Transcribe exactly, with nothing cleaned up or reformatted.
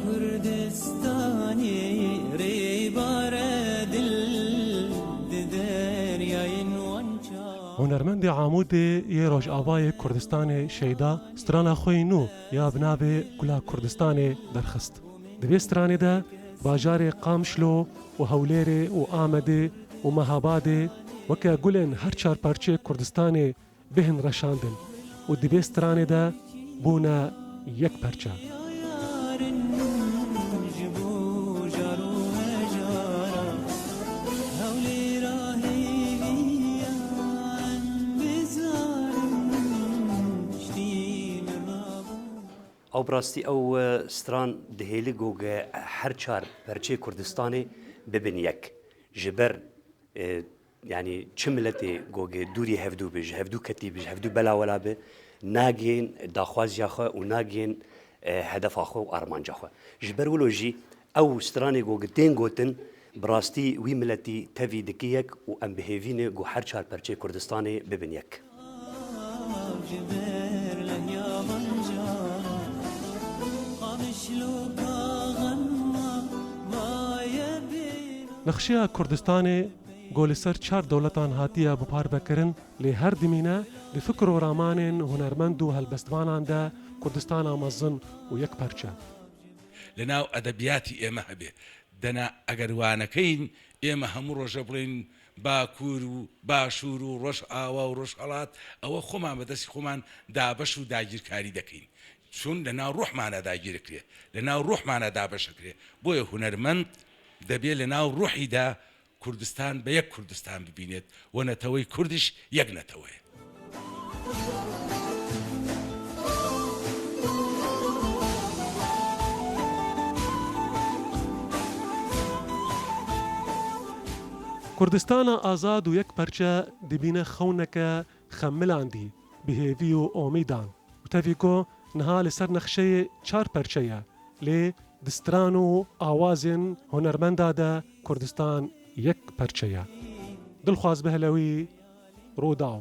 Kurdistanê rêbare dil di deryayên wan çawa. Hunermendê Amûdê yê Rojavayê Kurdistanê Şeyda strana xwe yê nû ya bi navê Gula Kurdistanê derxist. Di vê stranê de bajarê Qamişlo û Hewlêrê û Amedê û Mehabadê weke gulên her çar parçeyê Kurdistanê bêhn reşandin û di vê stranê de bûne yek perçe. Ew bi rastî ew, e, stran dihêli ku her çar perçeyê Kurdistanê bibin yek. Ji ber e, yanî çi miletê gogê dûrî hevdû bi, ji hevdû ketî bi, ji hevdû belawela bi, nagihên daxwaziya xwe û nagihên, e, hedefa xwe û armanca xwe. Ji ber wilo jî ew stranê gogê tên gotin, bi rastî wî miletî tevî dikî yek û em bi hêvî ne ku her çar perçeyê Kurdistanê bibin yek. Nexşeya Kurdistanê ku li ser çar dewletan hatiye biparvekirin, lê her dimîne di fikr û ramanên hunermend û helbestvanan de Kurdistana mezin û yekperçe. لە ناو ئەدەبیاتی ئێمە هەبێ. دەنا ئەگەر وانەکەین، ئێمە هەموو ڕۆژە بڵێن باکوور و باشوور و ڕۆژئاوا و ڕۆژهەڵات، ئەوە خۆمان بە دەستی خۆمان دابەش و داگیرکاری دەکەین. چون لە ناو ڕوحمانە داگیرەکرێ، لە ناو ڕوحمانە دابەشەکرێ. بۆیە هونەرمەند دەبێ لە ناو ڕوحیدا کوردستان بە یەک کوردستان ببینێت و نەتەوەی کوردش یەک نەتەوەیە. Kurdistana azad û yekperçe dibîne xewneke xemilandî, bihêvî û omîdan. Û tevî ku niha li ser nexşeyê çar perçe ye, lê di stran û awazên hunermenda de Kurdistan yek perçe ye. Dilxwaz Behlewî, Rûdaw.